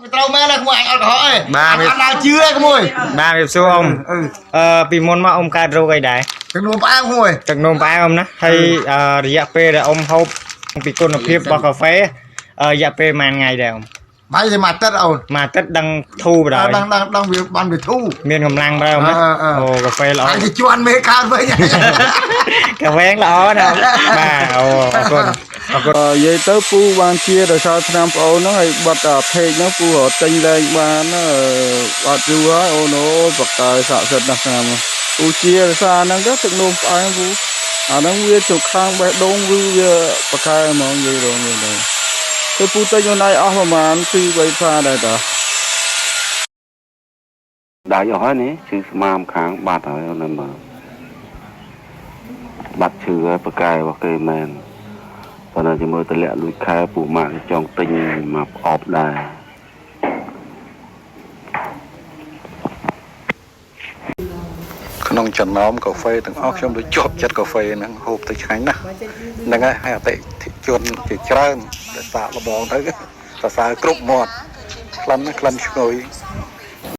វាត្រូវមែនទេក្មួយអញអត់កុហកទេ បាទ អត់ដល់ជឿទេក្មួយ បាទវាសួរអ៊ំ អឺ អឺពីមុនមកអ៊ំកើតរោគអីដែរ ទឹកនោមផ្អែមក្មួយ ទឹកនោមផ្អែមអ៊ំណាហើយអឺរយៈពេលដែលអ៊ំហូបពីគុណភាពរបស់កាហ្វេអឺរយៈពេលប៉ុន្មានថ្ងៃដែរអ៊ំ បាយតែមួយអាទិត្យអូន មួយអាទិត្យដឹងធូរបណ្ដោយ ដឹងដឹងដឹងវាបានវាធូរ មានកម្លាំងបណ្ដោយអ៊ំណា អឺអឺ អូកាហ្វេល្អ អញទៅជន់មេកើតវិញ កាហ្វេល្អណាស់បាទអូអរគុណអរគុណ អឺនិយាយទៅពូបានជាដោយសារឆ្នាំប្អូនហ្នឹងហើយបាត់អាពេកហ្នឹងពូរត់ទិញលែងបានណាអត់យូរហើយអូនអូយបកកែស័ក្តិសិទ្ធិណាស់ឆ្នាំហ្នឹងពូជាដោយសារហ្នឹងទៅទឹកនោមផ្អែមពូអាហ្នឹងវាទៅខាងបេះដូងគឺវាបកកែហ្មងនិយាយរងនេះទៅទៅពូទិញអូនឯងអស់ប្រហែល2 3ផ្សារដែរតា ដៃអស់ហើយនេះឈឺស្មាមខាងបាត់ហើយអូនមើលបាត់ឈឺហើយប្រកែរបស់គេមែនប៉ុន្តែជាមើលតម្លាក់លួចខែពូម៉ាក់ចង់ទិញមកប្រអប់ដែរ ក្នុងចំណោមកាហ្វេទាំងអស់ខ្ញុំដូចជាប់ចិត្តកាហ្វេហ្នឹងហូបទៅឆ្ងាញ់ណាស់ហ្នឹងហើយហើយអតិថិជនជាច្រើនដែលសាកល្បងទៅសរសើរគ្រប់មាត់ក្លិនណាក្លិនឈ្ងុយ